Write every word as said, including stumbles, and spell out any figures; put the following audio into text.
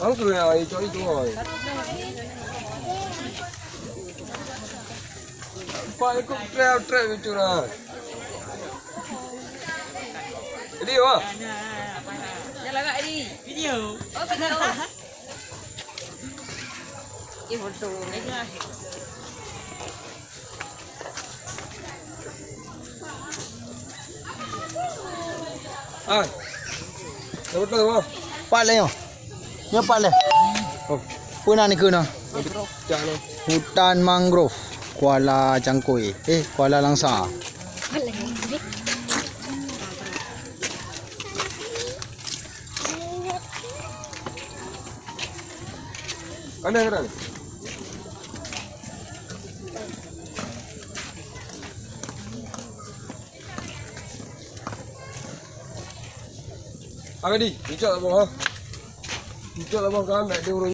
Bang tu ya, itu, itu, oi. Pak ikut trek-trek itu lah. Jadi, wah. Jalan kat ni. Video. Oh, video. Eh, foto. Hai. Dah betul, bang? Pat lé nyoe. Nyoe pat lé. Oh. Peue na nikeue na? Cak na. Hutan mangrove Kuala Cangkui. Eh, Kuala Langsa. Mana sekarang? Abang Edi, icok abang, ha? Icok abang kan, nak dia urus.